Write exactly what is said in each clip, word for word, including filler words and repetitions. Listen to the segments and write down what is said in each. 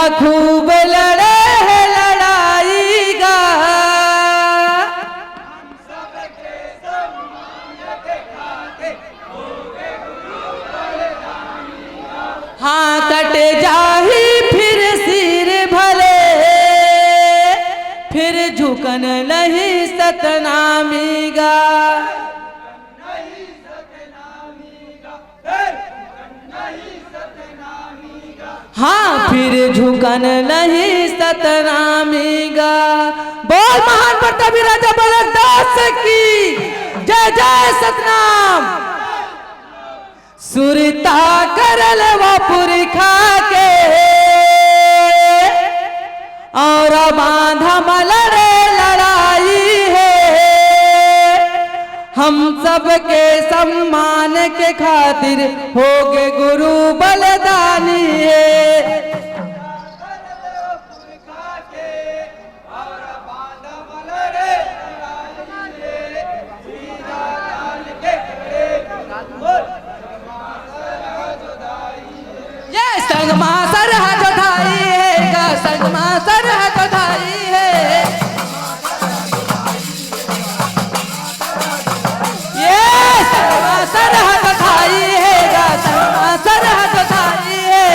खूब लड़े हे लड़ाई गा। हाँ, कट जाही फिर सिर भले, फिर झुकन नहीं सतनामी गा। हाँ, फिर झुकन नहीं सतनामी गा। बोल महान प्रतापी राजा बलदास की जय, जय सतनाम। सुरता करल वा पुरखा के, और बांधा म लड़े लड़ाई हे। हम सबके सम्मान के खातिर होगे गुरु बलिदानी हे। ये संग मा सरहद धाई हे गा, संग मा सरहद धाई हे। ये संग मा सरहद धाई हे गा, संग मा सरहद धाई हे।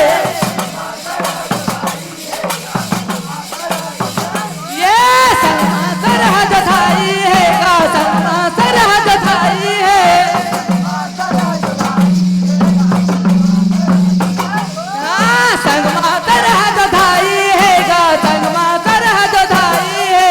ये संग मा सरहद धाई हे गा, संग मा सरहद धाई हे। हाँ, संग मा सरहद धाई हे गा, संग मा सरहद धाई हे।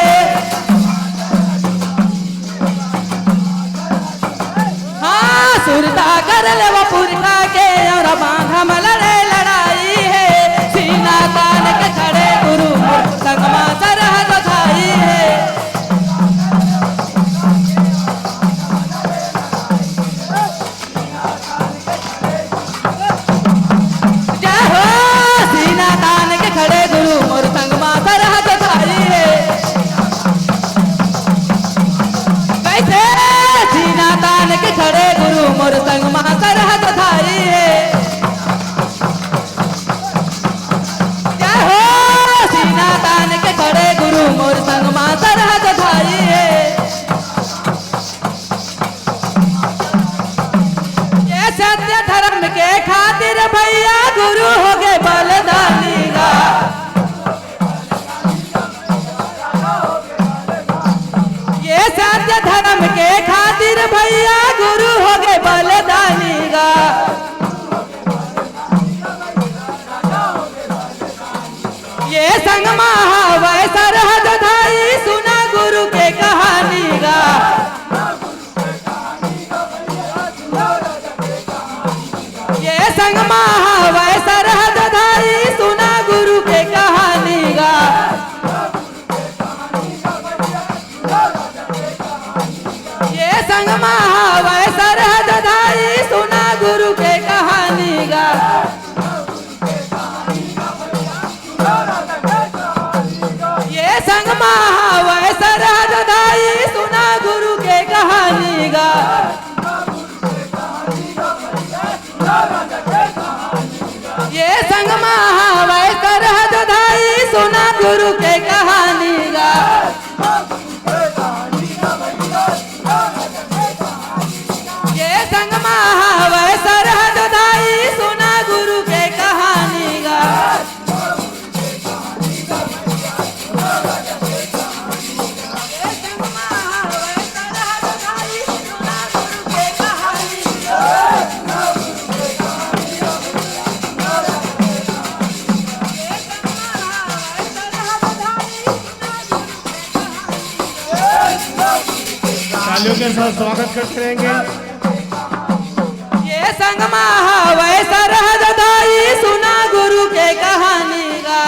हाँ, सुरता करल वा पुरखा के, और बांधा म लड़े लड़ाई हे। सीना तान के खड़े गुरु मोर, संग मा सरहद धाई हे। जय हो, सीना तान के खड़े गुरु मोर, संग मा सरहद धाई हे। कैसे? सीना तान के खड़े गुरु मोर, संग मा सरहद धाई हे। जय हो, सीना तान के खड़े गुरु मोर, संग मा सरहद धाई हे। ये सत्य धर्म के खातिर भैया गुरु होगे बलिदानी गा। ये सत्य धर्म के खातिर भैया गुरु होगे बलिदानी गा। ये संग मा हवय सरहद धाई, सुना गुरु के कहानी गा। ये संग मा हवय सरहद धाई, सुना गुरु के कहानी गा। ये संग मा हवय सरहद धाई, सुना गुरु के कहानी गा। ये संग मा हवय सरहद धाई, सुना गुरु के कहानी गा। ये संग मा हवय सरहद धाई, सुना गुरु के कहानी गा। ये संग मा हवय सरहद धाई, सुना गुरु के कहानी गा। तालियों के साथ स्वागत करते रहेंगे। ये संग मा हवय सरहद धाई, सुना गुरु के कहानी गा।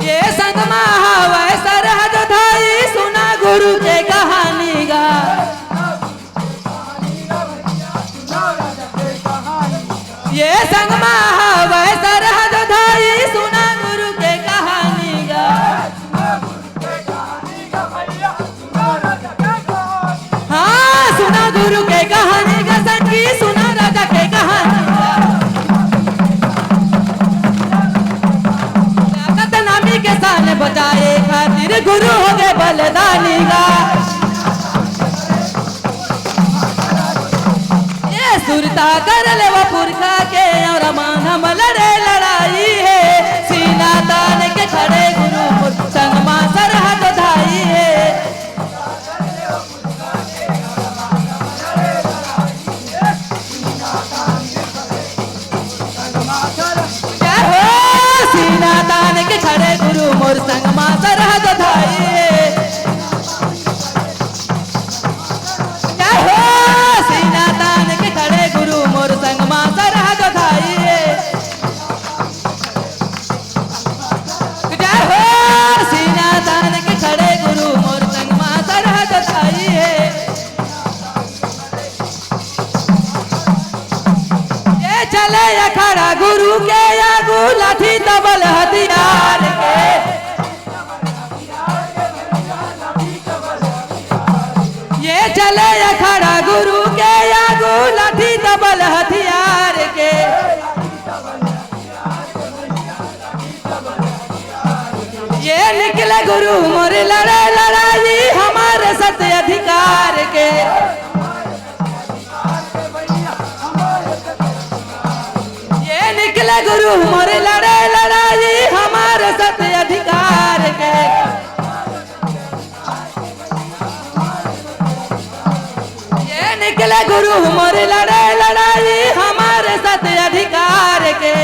ये संग मा हवय सरहद धाई, सुना गुरु के कहानी गा। ये संग मा हवय सरहद धाई, सुना गुरु के कहानी गा। हाँ, सुना गुरु के कहानी गा संगी, सुना राजा के कहानी गा। बचाए खातिर गुरु होगे बलिदानी गा। ये सुरता कर लेवा पुरखा के, अउ रमान हम लड़े लड़ाई हे। सीना तान के खड़े गुरु मोर, संग मा सरहद धाई हे। जय हो सीना तान के खड़े गुरु मोर, संग मा सरहद धाई हे। जय हो सीना तान के खड़े गुरु मोर, संग मा सरहद धाई हे। जय हो सीना तान के खड़े गुरु मोर, संग मा सरहद धाई हे। ये चले अखाड़ा गुरु के आगू, लाठी तबल हथियार के। ये चले अखाड़ा गुरु के आगू, लाठी तबल हथियार के। ये निकले गुरु मोर लड़े लड़ाई, हमारे सत्य अधिकार के। ये निकले गुरु मोर लड़े लड़ाई, हमारे सत्य अधिकार के। ये निकले गुरु मोर लड़े लड़ाई, हमारे सत्य अधिकार के।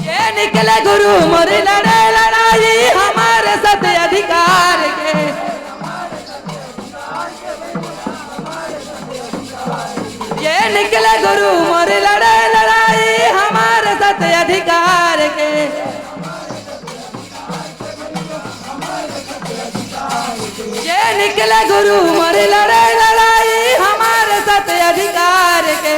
ये निकले गुरु मोर लड़े लड़ाई, हमारे सत्य अधिकार के। ये निकले गुरु मोर लड़े लड़ाई, हमारे सत्य अधिकार के। ये निकले गुरु मोर लड़े लड़ाई, हमारे सत्य अधिकार के।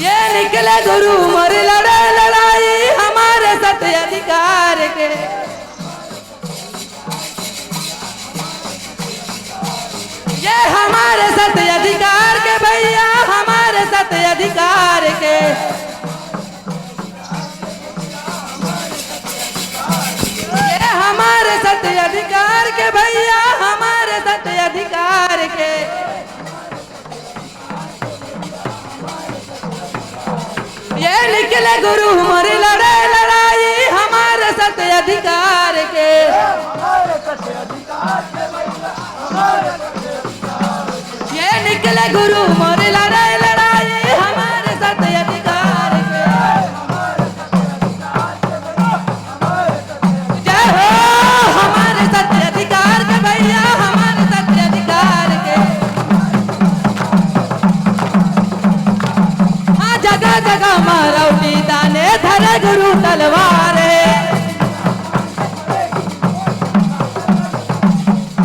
ये निकले गुरु मोर लड़े लड़ाई, हमारे सत्य अधिकार के। ये हमारे सत्य अधिकार के भैया, हमारे सत्य अधिकार के। ये हमारे सत्य अधिकार के भैया, हमारे सत्य अधिकार के। ये निकले गुरु मोर लड़े लड़ाई, हमारे सत्य अधिकार के। ये निकले गुरु मोर लड़े लड़ाई, हमारे सत्य अधिकार के। जय हो हमारे सत्य अधिकार के भैया, हमारे सत्य अधिकार के। हाँ, जगह जगह मा रौटी ताने धरे गुरु तलवार हे।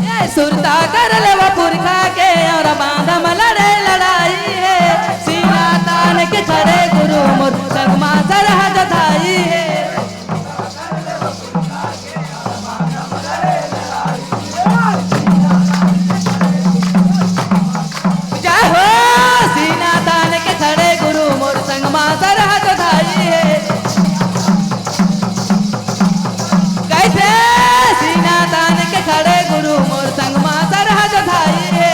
ये सुरता कर लेवा पुरखा के, अउ बांध म लड़े लड़ाई हे। सीना तान के खड़े गुरु मोर, संग मा सरहद धाई हे। जय हो सीना तान के खड़े गुरु मोर, संग मा सरहद धाई हे। कइसे सीना तान के खड़े गुरु मोर, संग मा सरहद धाई हे।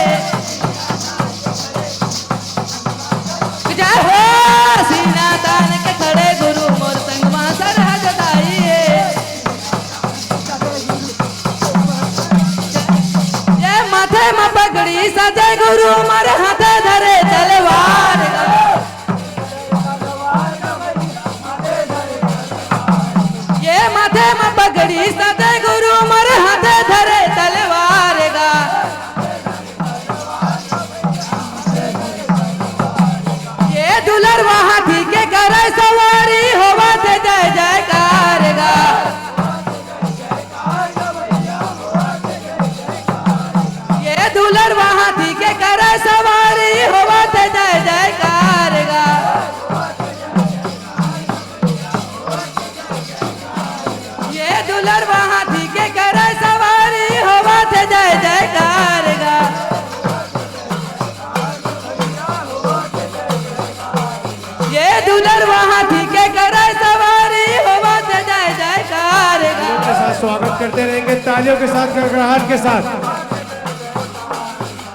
करते रहेंगे तालियों के साथ, गड़गड़ाहट के साथ।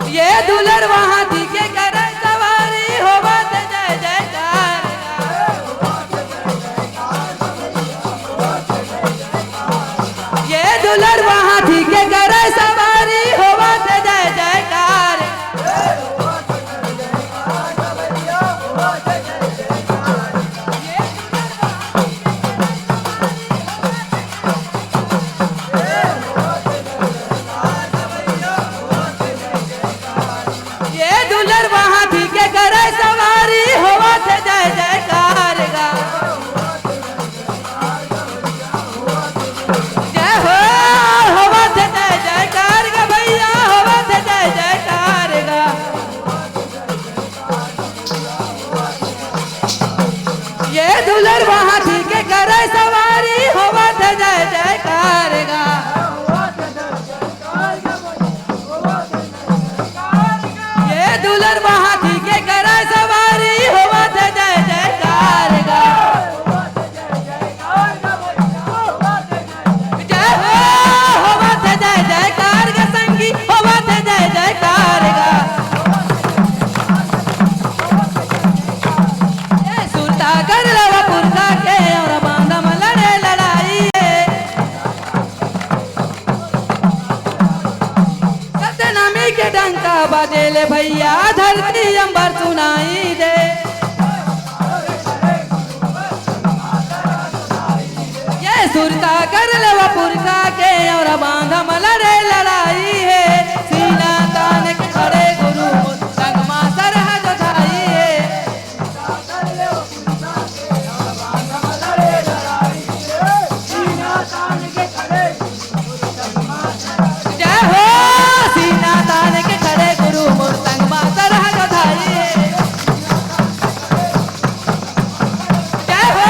ये दुलर वहाँ थी के करे सवारी, होवत जय जयकार। ये दुलर वहाँ थी के करे सवारी, होवत जय जयकार। ये दुलर वहाँ थी के करे सवारी, होवत जय जयकार गा। जय हो, होवत जय जयकार गा भैया, होवत जय जयकार गा। ये दुलर वहाँ थी के करे सवारी, होवत जय जयकार गा। ये दुलर वहाँ थी के करे सवारी, होवत जय जयकार गा। जय हो, होवत जय जयकार गा संगी, होवत जय जयकार गा। ये सुरता कर लेवा पुरखा के, और बांधा म लड़े लड़ाई है। सतनामी के डंका बाजे ले भैया, धरती अंबर सुनाई दे। ये सुरता कर लेवा पुरखा के, और बांधा म लड़े लड़ाई है। सीना तान के खड़े गुरु, संग मा सरहज धाई है। जय हो, सीना तान के खड़े गुरु मोर संग मा सरहज धाई। जय हो,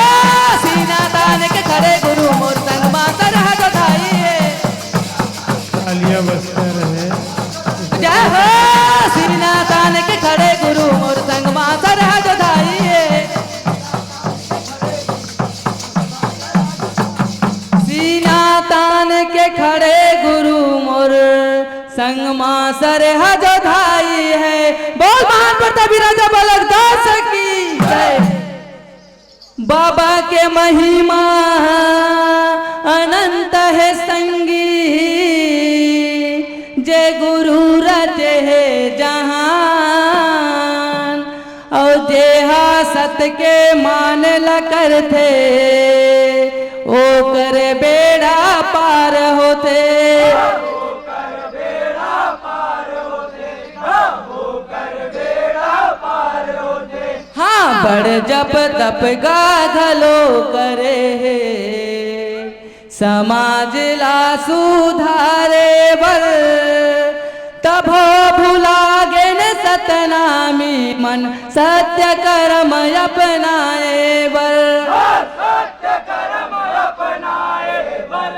सीना तान के खड़े गुरु मोर संग मा सरहज धाई। तालियां बजते रहे। जय हो, सीना तान के खड़े गुरु मोर संग मा सरहज धाई। सीना तान के खड़े गुरु मोर संग मा सरहज धाई है। बोल महान प्रतापी राजा बालक दास की जय। बाबा के महिमा अनंत है संगी, जे गुरु रचे है जहान। अउ जेहा सत के मान ल करथे, ओकर बेड़ा पार होथे। हाँ, बड़ जप तप गा घलो करे हे। समाज ला सुधारे बर, तभो भुला गेन सतनामी मन, सत्य करम अपनाए बर। सत्य करम अपनाए बर,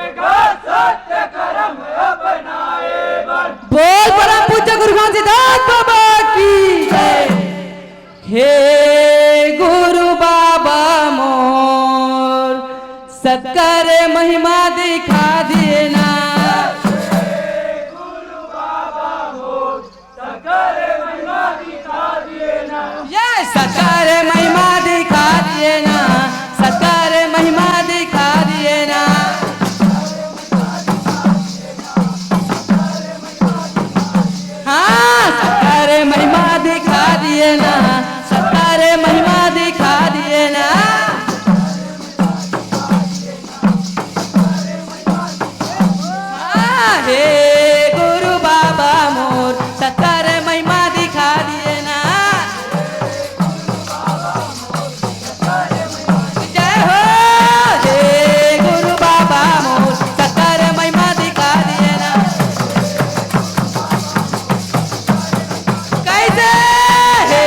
सत्य करम अपनाए बर। बोल परम पूज्य गुरु घासीदास बाबा की जय। हे गुरु बाबा मोर, सतकर महिमा दिखा दिए ना। ये सतकर महिमा दिखा दिए ना, सतकर महिमा दिखा दिए ना। हाँ, सतकर महिमा दिखा दिए ना, सतकर महिमा दिखा दिए ना। हाँ, हे गुरु बाबा मोर, सतकर महिमा दिखा दिए ना। जय हो, हे गुरु बाबा मोर, सतकर महिमा दिखा दिए ना। कैसे? हे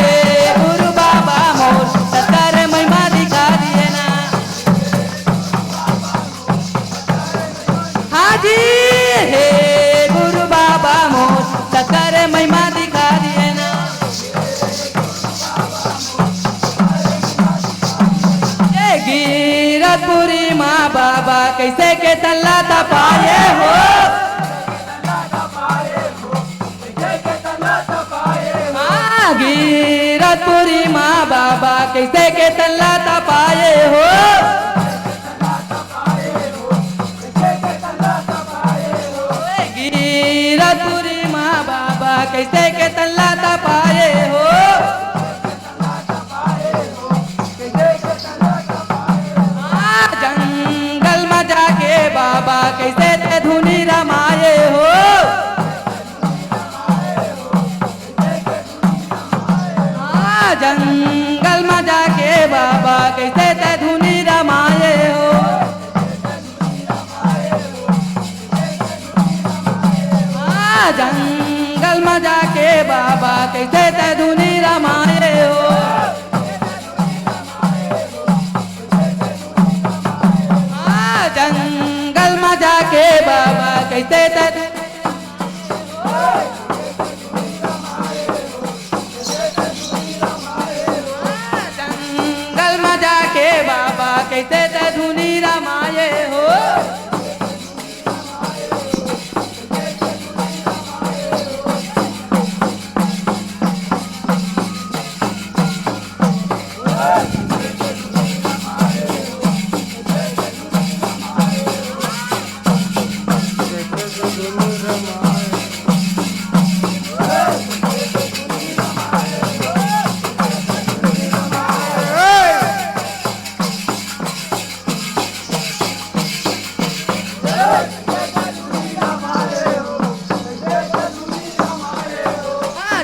बाबा कइसे के तन ला तपाए हो। हाँ, गिरतपुरी माँ बाबा कइसे के तन ला तपाए हो। गिरतपुरी माँ बाबा कइसे के तन ला तपाए हो। हाँ, जंगल म जाके बाबा कइसे ते धुनी रमाए हो। हाँ, जंगल म जाके बाबा कइसे ते धुनी रमाए हो। हाँ, जंगल म जाके बाबा कइसे ते धुनी रमाए हो। हाँ, जंगल म जाके बाबा कइसे ते जंगल म जाके बाबा कइसे ते धुनी रमाए हो।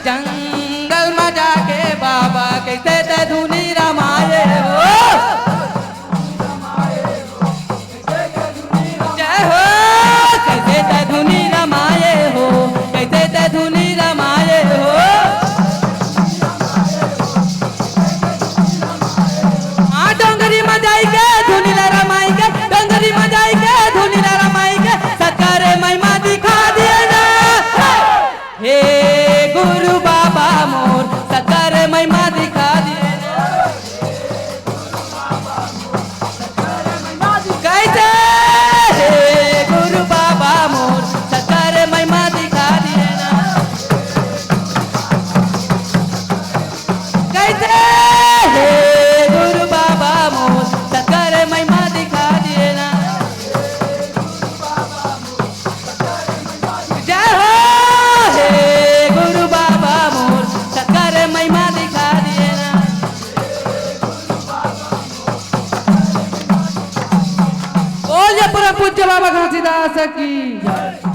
जंगल म जाके बाबा कइसे ते धुनी रमाए हो। जय हो, कइसे ते धुनी रमाए हो, कइसे ते धुनी रमाए हो। हाँ, डोंगरी म जाई के धुनी ला रमाई के, डोंगरी म जाई के धुनी ला रमाई के, सतका रे महिमा दिखा दिए ना। हे गुरु बाबा मोर, सतका रे महिमा दिखा दिए ना। कइसे हे गुरु बाबा मोर, सतका रे महिमा दिखा दिए ना। कइसे हे गुरु बाबा मोर, सतका रे महिमा दिखा दिए ना। जय हो हे गुरु बाबा मोर, सतका रे महिमा दिखा दिए ना। बोलिए परम पूज्य बाबा घासीदास की जय।